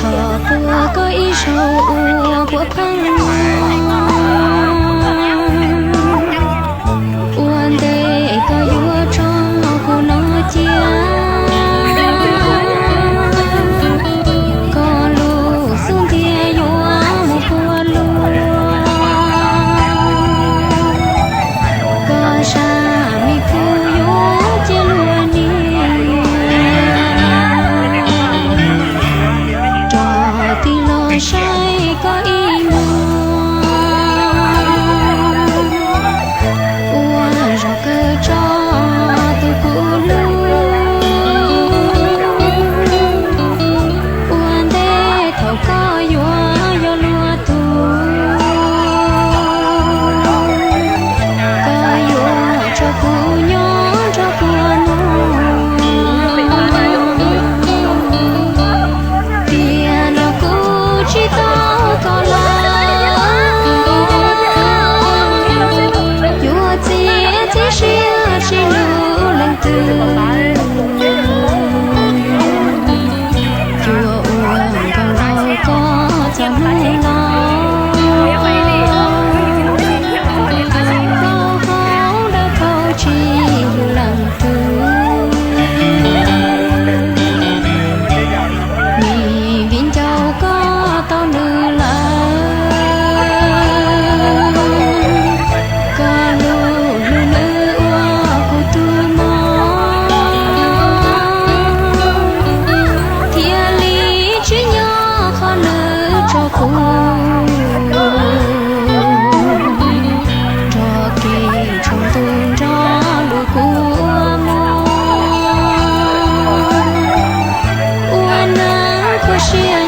Thov puag koj ib zaug ua puav pheej, ua ntej koj yuav tso kuv no cia. Koj lub xub ntiag yuav mus puag luag, koj sab me phu yuav cia luag niam. Rov tig los saib koj ib hnub, ua zog kawg tso tus kuv hlub. Ua ntej thaum koj yuav yog luag tug, koj yuav tso kuv nyob nrog puag nuag. Tiam no kuv tsis tau koj lawm, yuav txiav txim siab tsis hlub leej twg. Cuag ua nkaus nraug koj txoj hmoo los, hauv hauv dawb paug tsis hlub leej twg. Nim viv ncaus koj tau nws lawm, koj hlub hlub nws ua kuv tus mog, thiaj li tsis nyob qhov nws tso kuv, nrog kev tsaus ntuj nrog lub kua muag, ua neej khuv siab